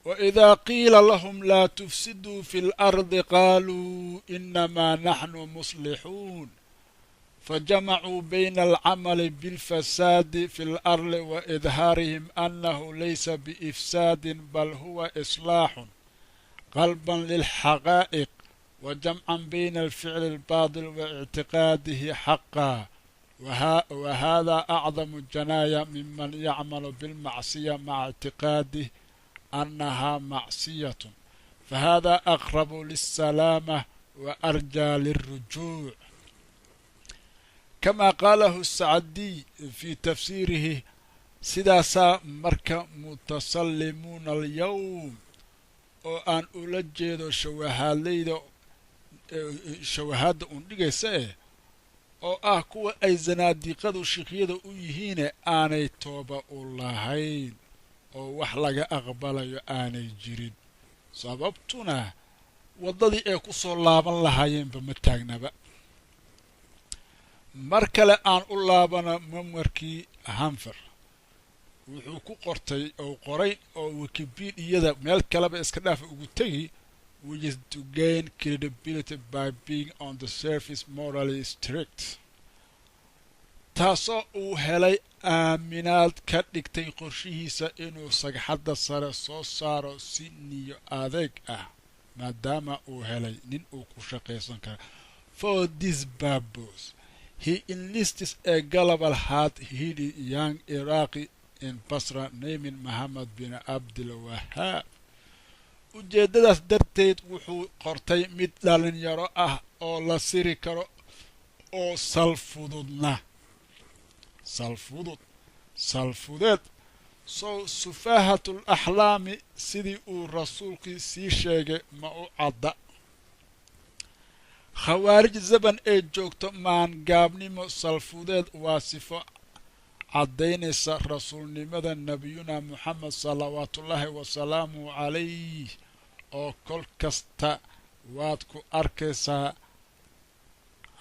Wa idaa qiila lahum laa tufsiduu fi lardi qaaluu inamaa naxnu muslixuun. Fajamacuu bayna alcamali bilfasaadi fi lardi wa idhaarihim annahu laysa biifsaadin bal huwa islaaxun qalban lilxaqaa'iq wa jamcan bayna alficli albaatil wa ictiqaadihi xaqa. Wa hada acdamu janaaya miman yacmalu bilmacsiya maca ictiqaadih annahaa macsiyatun, fahada aqrabu lilsalaama wa arjaa lilrujuuc, kama qaalahu sacdiy fii tafsiirihi. Sidaasaa marka mutasallimuuna alyowm, oo aan ula jeedo shawahaadleyda shawahaadda uun dhigaysa oo ah kuwa ay zanaadiqadu shiikyada u yihiine, aanay tooba u lahayn oo wax laga aqbalayo aanay jirin, sababtuna waddadii ay ku soo laaban lahaayeenba ma taagnaba. Mar kale aan u laabano memoirkii Humphrey. Wuxuu ku qortay oo qoray oo Wikipediyada meel kaleba iska dhaafa ugu tegi, which is to gain credibility by being on the surface morally strict, taasoo uu helay aaminaad ka dhigtay qorshihiisa inuu sagxadda sare soo saaro si niyo adeeg ah, maadaama uu helay nin uu ku shaqaysan karo. For this purpose he enlists a global hard-headed young Iraqi in Basra named Mohammed bin Abdul Wahab. Ujeeddadaas darteed wuxuu qortay mid dhalinyaro ah oo la siri karo oo salfududna salfudud salfudeed. Sow sufaahatul axlaami sidii uu rasuulkii sii sheegay ma u cadda? Khawaarij zaban ee joogto maangaabnimo salfudeed waa sifo caddaynaysa rasuulnimada Nebiyuna Moxamed salawaatullaahi wasalaamuhu calayh, oo kol kasta waad ku arkaysaa.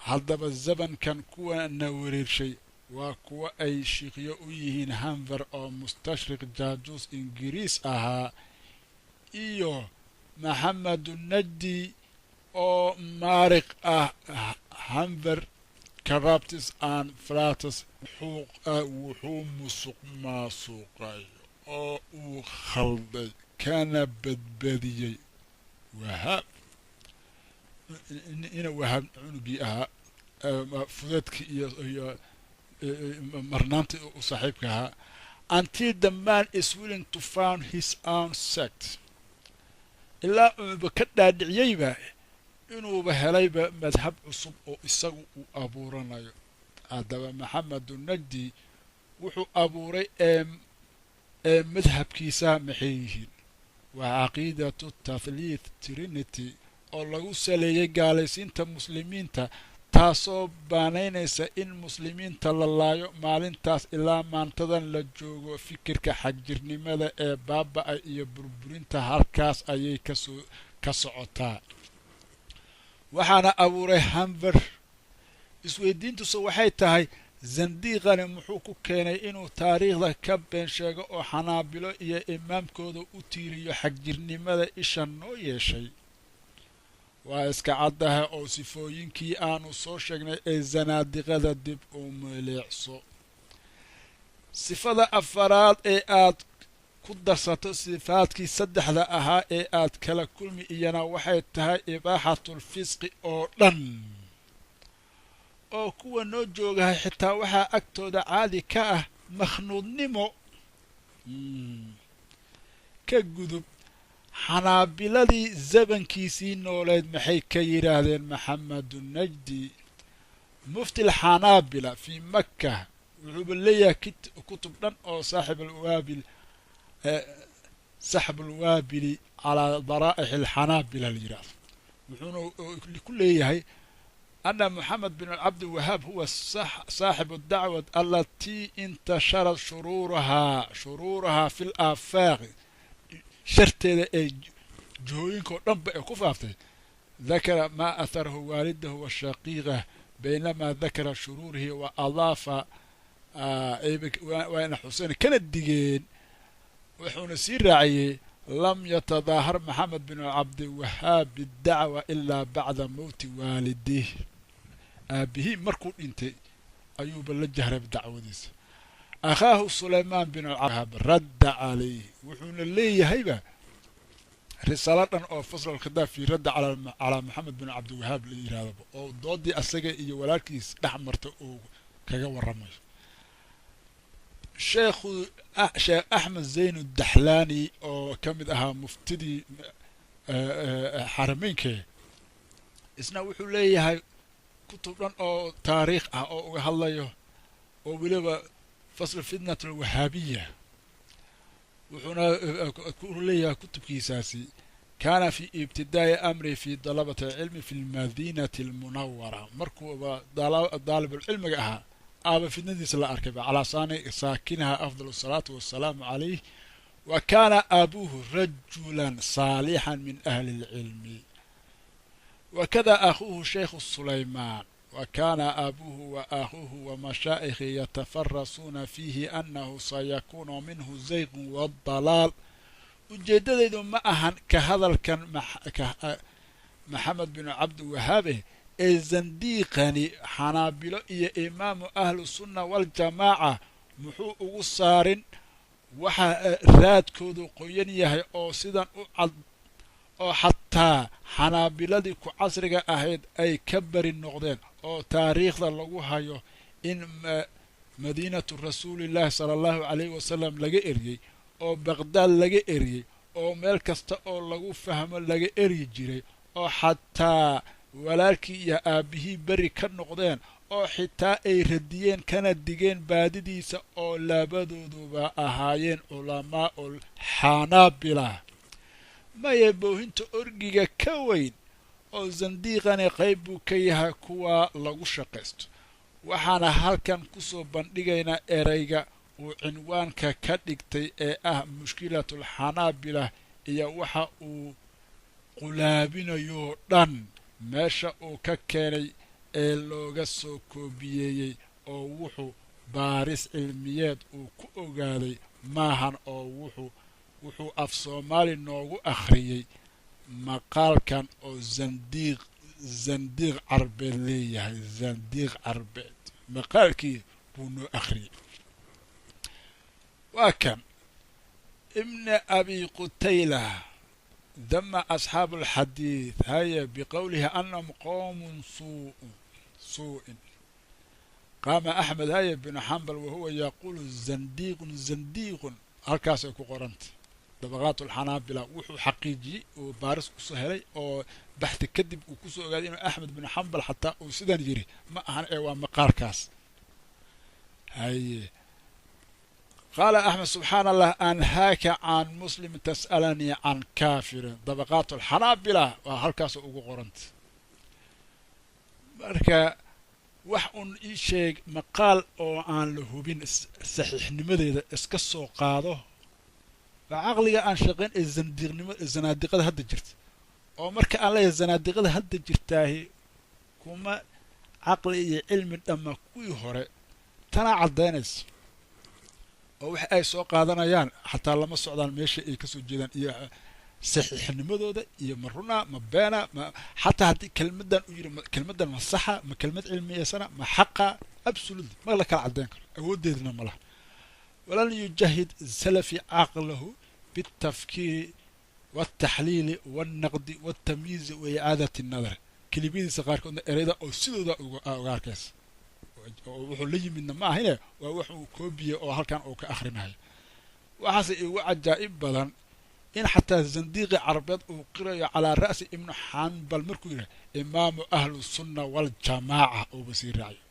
Haddaba zabankan kuwa na wareershay waa kuwa ay shiikhyo u yihiin Humphrey oo mustashriq jaajuus Ingiriis ahaa iyo Maxamedu Najdi oo maariq ah. Humphrey corrupts and flatters, wuxuu musuq maasuqay oo uu khalday kana badbadiyey Wahaab, ina Wahaab cunugii ahaa fudeedkii iyo marnaantii u saaxiibka ahaa, until the man is willing to found his own sect, ilaa uuba ka dhaadhiciyeyba inuuba helayba madhab cusub oo isagu uu abuuranayo. Haddaba Maxamedu Najdi wuxuu abuuray ee madhabkiisa maxay yihiin? Waa caqiidatu tathliith, trinity, oo lagu saleeyey gaalaysiinta muslimiinta, taasoo baanaynaysa in muslimiinta la laayo maalintaas ilaa maantadan la joogo. Fikirka xagjirnimada ee baaba-a iyo burburinta halkaas ayay kasoo ka socotaa, waxaana abuuray Humphrey. Isweydiintuuse waxay tahay, zandiiqani muxuu ku keenay inuu taariikhda ka been sheego oo Xanaabilo iyo imaamkooda u tiiriyo xagjirnimada isha noo yeeshay? Waa iska caddaha oo sifooyinkii aanu soo sheegnay ee zanaadiqada dib u miliicso. Sifada afaraad ee aad ku darsato sifaadkii saddexda ahaa ee aad kala kulmi iyana waxay tahay ibaaxatulfisqi oo dhan, oo kuwa noo joogahay xitaa waxaa agtooda caadi ka ah makhnuudnimo. Ka gudub, Xanaabiladii zabankiisii nooleed maxay ka yidhaahdeen Maxamedu Najdi? Mufti alxanaabila fii Makka wuxuuba leeyahay kutub dhan oo saaxib alwaabil, saxb alwaabili calaa daraa'ix alxanaabila la yidhahdo. Wuxuuna ku leeyahay ana Moxamed bin Cabdiwahaab huwa saaxibu dacwa alatii intasharat shuruurahaa fi laafaaqi, sharteeda ee jihooyinka oo dhanba ay ku faaftay. Dakara maa atharahu waalidahu wa shaqiiqah baynamaa dakara shuruurihi wa adaafa, waana xuseen kana digeen. Wuxuuna sii raaciyey Lam yatadaahar Maxamed bin Cabdiwahaab bidacwa ilaa bacda mowti waalidih. Aabihii markuu dhintay ayuuba la jahray dacwadiisa. Akhaahu Sulaymaan bin Wahaab radda calayh, wuxuuna leeyahayba risaalo dhan oo fasl alkhidaab fii radda calaa Maxamed bin Cabdiwahaab la yidhahdaba, oo doodii asaga iyo walaalkiis dhex marta uu kaga warramayo. Sheekhu Sheekh Axmed Zayn Daxlaani oo ka mid ahaa muftidii xarameynke, isna wuxuu leeyahay kutub dhan oo taariikh ah oo uga hadlayo, oo weliba fasl fitnat alwahaabiya. Wuxuuna ku leeyahay kutubkiisaasi: kaana fi ibtidaa'i amri fi dalabati alcilmi fi lmadinati almunawara. Markuuba daalibulcilmiga ahaa aaba fitnadiisa la arkayba, calaa saakinaha afdal asalaatu wassalaamu calayh. Wa kaana abuuhu rajulan saalixan min ahli اlcilmi, wakada akhuuhu shaykhu Sulaymaan. Wa kaana abuuhu wa akhuuhu wa mashaa'ikhi yatafarasuuna fiihi annahu sayakuunu minhu zayqun waddalaal. Ujeeddadaydu ma ahan ka hadalkan Maxamed binu Cabdiwahaabe ee zandiiqani Xanaabilo iyo imaamu ahlu sunna waljamaaca muxuu ugu saarin waxa raadkoodu qoyan yahay oo sidan u cad, oo xataa Xanaabiladii ku casriga ahayd ay ka beri noqdeen, oo taariikhda lagu hayo in madiinatu rasuulillaahi sala allahu calayhi wasalam laga eriyey, oo Baqdaad laga eriyey, oo meel kasta oo lagu fahmo laga eryi jiray, oo xataa walaalkii iyo aabbihii beri ka noqdeen, oo xitaa ay radiyeen kana digeen baadidiisa, oo labadooduba ahaayeen culamaa'ul Xanaabila. Maya boohinta orgiga ka weyn oo zandiiqani qayb buu ka yahay kuwa lagu shaqaysto. Waxaana halkan kusoo bandhigaynaa ereyga uu cinwaanka ka dhigtay ee ah mushkilatul Xanaabila iyo waxa uu qulaabinayoo dhan meesha uu ka keenay ee looga soo koobiyeeyey, oo wuxuu baaris cilmiyeed uu ku ogaaday maahan, oo wuxuu af Soomaali noogu akhriyey maqaalkan oo zandiiq carbeed leeyahay. Zandiiq carbeed maqaalkii buu noo akhriyey. Waa kan Ibni Abi Qutayla: dama asxaabu alxadiid haya biqowlihi annahum qowmun suu'in. Qaama Axmed haya binu Xambal wahuwa yaquulu zandiiqun zandiiqun. Halkaasay ku qoranta dabaqaat alxanaabila. Wuxuu xaqiijiyey oo baaris kusoo helay oo baxti kadib uu kusoo ogaaday inuu Axmed binu Xambal xataa uu sidan yiri ma ahan ee waa maqaalkaas. Haye, qaala Axmed: subxaana Allah, anhaaka can muslim tas'alanii can kaafirin. Dabaqaat alxanaabila waa halkaas ugu qoranta. Marka wax un ii sheeg maqaal oo aan la hubin saxiixnimadeeda iska soo qaado, waa caqliga aan shaqayn ee zandiiqnimo, zanaadiqada hadda jirta. Oo marka aan leeyahay zanaadiqada hadda jirtaahi kuma caqli iyo cilmi dhamma kuwii hore, tanaa caddaynaysa, oo wax ay soo qaadanayaan xataa lama socdaan meesha ay kasoo jeedaan iyo saxiixnimadooda iyo ma runa ma beena, ma xataa haddii kelmaddan u yiri kelmaddan ma saxa, ma kelmad cilmiyeysana, ma xaqa? Absolutely ma la kala caddayn karo, awooddeedna ma laha. Walan yujahid salafi caqlahu بالتفكير والتحليل والنقد والتمييز وإعادة النظر. Kelimadiisa qaarkoodna ereyda oo sidooda uga arkaysa oo wuxuu la yimidna ma ahine, waa wuxuu koobiyey oo halkan uu ka akhrinayo. Waxaase igu cajaa'ib badan in xataa zandiiqi carabeed uu qirayo calaa ra'si Ibnu Xanbal markuu yidhaha imaamu ahlu sunna waljamaaca, uuba sii raaciyo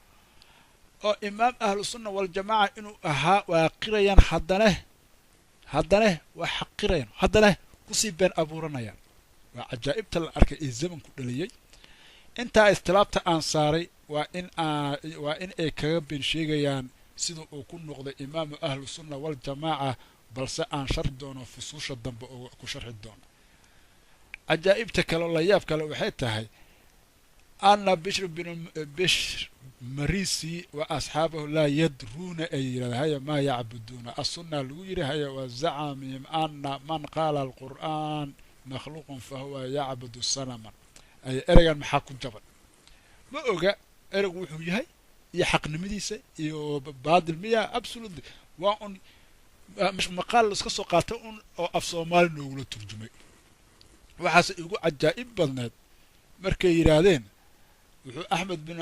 oo imaam ahlu sunna waljamaaca inuu ahaa waa qirayaan, haddane waa xaqirayaan, haddane kusii been abuuranayaan. Waa cajaa'ibta la arkay ee zamanku dhaliyey. Intaa istilaabta aan saaray waa in ay kaga been sheegayaan sida uu ku noqday imaamu ahlu sunna waljamaaca, balse aan sharxi doono fusuusha dambe oo ku sharxi doono. Cajaa'ibta kale oo layaab kale waxay tahay Ana Bishr bin Bishr Marisi wa asxaabahu laa yadruuna, ay yidhahda, haya, maa yacbuduuna asunna lagu yidhi, haya, wa zacamihim ana man qaala alqur'aan makhluuqun fahuwa yacbudu sanaman. Ay ereygan maxaa ku jaban? Ma oga ereygu wuxuu yahay iyo xaqnimadiisa iyo baadil miya. Absolutely, waa un maqaal la iska soo qaatay un oo af Soomaali noogula turjumay. Waxaase igu cajaa'ib badneed markay yidhaahdeen wuxuu Axmed bin